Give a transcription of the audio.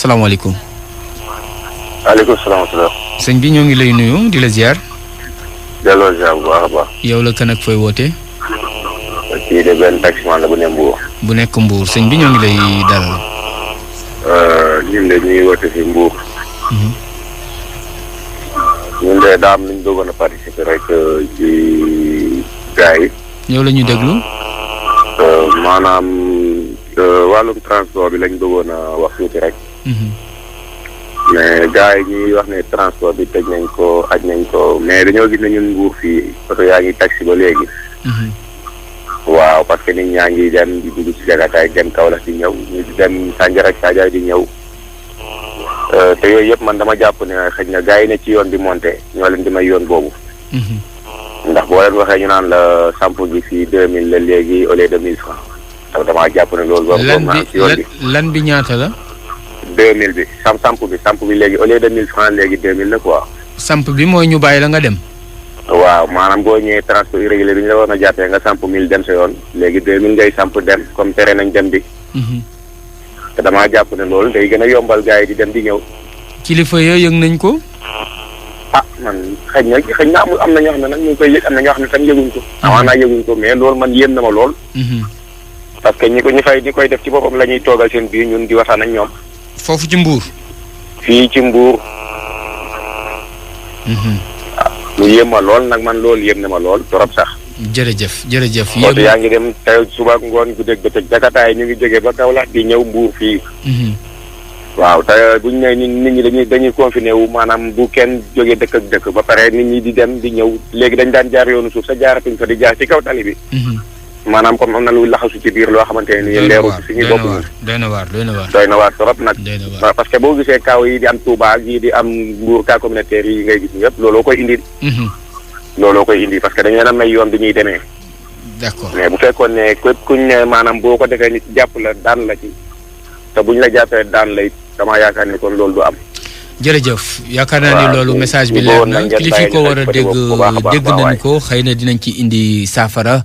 salaamaaleykum. waaleykum salaam. sëñ bi ñoo ngi lay nuyu di la ziar. delloo ziar bu baax a baax. yow la kan ak fooy woote. kii de benn taximan la bu ne Mbour. bu nekk Mbour sëñ bi ñoo ngi lay dalal. ñun de ñuy woote fi Mbour. ñun de daa am lu ñu bëggoon a participer rek ci gars yi. yow la ñu déglu. maanaam wàllum transport bi lañ bëggoon a wax tuuti rek. mais gars yi ñuy wax ne transport bi tëj nañ ko aj nañ ko mais dañoo gis ne ñun Mbour fii oto yaa ngi taxi ba léegi. waaw parce que nit ñaa ngi dem di dugg ci Jagataay dem Kaolack di ñëw ñu di dem Sandiara ak Sadiaye di ñëw te yooyu yëpp man dama jàpp ne xëy na gars yi ne ci yoon di monté ñoo leen di may yoon boobu. ndax boo leen waxee ñu naan la sampu gi fii 2000 la léegi au lieu de 1000 francs donc damaa jàpp ne loolu. lan bi ñaata la. 2000 bi samp bi léegi au lieu de 1000 francs léegi 2000 la quoi. samp bi mooy ñu bàyyi la nga dem. waaw maanaam boo ñëwee transport irrégulier bi ñu la war a jàppee nga samp 1000 dem sa yoon léegi 2000 ngay samp dem comme tere nañ dem bi. te damaa jàpp ne loolu day gën a yombal gars yi di dem di ñëw. kilifa ya yëg nañ ko. man xëy na am na ñoo xam ne nag ñu ngi koy yëg am na ñoo xam ne tam yëguñ ko. amaa naa yëguñ ko mais loolu man yéem na ma lool. parce que ñi koy def ci boppam la ñuy toogal seen biir ñun di waxtaan ak ñoom. foofu ci Mbour. fii ci Mbour. lu yéem ma lool nag man loolu yéem na ma lool trop sax. jërëjëf. yéen yaa ngi dem tey suba ngoon guddeeg bëccëg Jagataay ñu ngi jógee ba Kaolack di ñëw Mbour fii. waaw te buñ ne nit ñi dañuy confiné wu maanaam bu kenn jógee dëkk ak dëkk ba pare nit ñi di dem di ñëw léegi dañ daan jaar yoonu suuf sa jaaratuñ fa di jaar ci kaw tali bi. maanaam comme am na lu laxasu ci biir loo xamante ne nii leerul ci suñu bopp. doy na waar trop nag. parce que boo gisee kaw yi di am Touba yi di am Mbour cas communautaire yi ngay gis yëpp looloo koy indi. looloo koy indi parce que dañu leen a may yoon bi ñuy demee. d'accord mais bu fekkoon ne képp kuñ ne maanaam boo ko defee nit jàpp la daan la ci te buñ la jàppee daan lay damaa yaakaar ne kon loolu du am. jërëjëf yaakaar naa ni loolu message bi leer na kilifa ko war a dégg nañu ko xëy na dinañ ci indi saafara